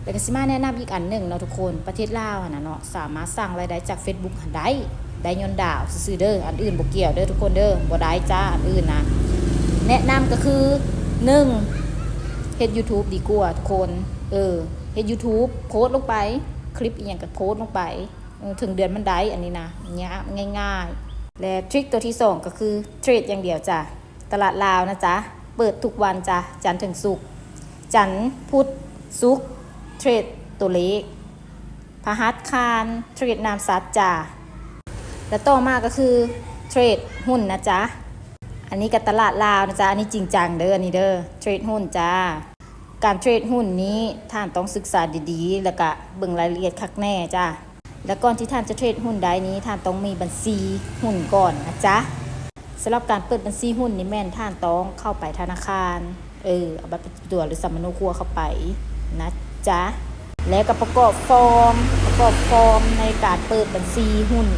ແລ້ວກໍຊິມາແນະນຳອີກອັນໜຶ່ງເນາະທຸກຄົນ, ປະເທດລາວຫັ້ນນະເນາະ ສາມາດສ້າງລາຍໄດ້ຈາກ Facebook ຫັ້ນໄດ້ ໄດ້ຍ້ອນດາວຊື່ໆເດີ, ອັນອື່ນບໍ່ກ່ຽວເດີທຸກຄົນເດີ, ບໍ່ໄດ້ຈ້າ ອັນອື່ນນະ. ແນະນຳກໍຄື ໜຶ່ງ ເຮັດ YouTube ດີກວ່າທຸກຄົນ. ເອີ ເຮັດ YouTube ໂພສລົງໄປ, ຄລິບອີ່ຫຍັງກໍໂພສລົງໄປ. ເອີ ເຖິງເດືອນມັນໄດ້ ອັນນີ້ນະ ຍາກ ງ່າຍໆ. ແລະ ທຣິກຕົວທີສອງກໍຄື ເທຣດຢ່າງດຽວຈ້າ. ຕະຫຼາດລາວນະຈ໊ະ ເປີດທຸກວັນຈ້າ ຈັນເຖິງສຸກ, ຈັນ ພຸດ ສຸກ ເທຣດຕົວເລກ, ພະຫັດຄານ ເທຣດນ້ຳສັດຈ້າ. ແລະ ຕໍ່ມາກໍຄື ເທຣດຫຸ້ນນະຈ໊ະ. ອັນນີ້ກໍຕະຫຼາດລາວນະຈ໊ະ, ອັນນີ້ຈິງຈັງເດີ ອັນນີ້ເດີ ເທຣດຫຸ້ນຈ້າ. ການເທຣດຫຸ້ນນີ້ທ່ານຕ້ອງສຶກສາດີໆ ແລ້ວກະເບິ່ງລາຍລະອຽດຄັກແນ່ຈ້າ. ແລະ ກ່ອນທີ່ທ່ານຈະເທຣດຫຸ້ນໄດ້ນີ້ ທ່ານຕ້ອງມີບັນຊີຫຸ້ນກ່ອນນະຈ໊ະ. ສຳລັບການເປີດບັນຊີຫຸ້ນນີ້ແມ່ນທ່ານຕ້ອງເຂົ້າໄປທະນາຄານ, ເອີ ເອົາບັດປະຈຳຕົວ ຫຼື ສຳມະໂນຄົວເຂົ້າໄປນະຈ໊ະ. ແລ້ວກໍປະກອບຟອມ, ປະກອບຟອມໃນການເປີດບັນຊີຫຸ້ນ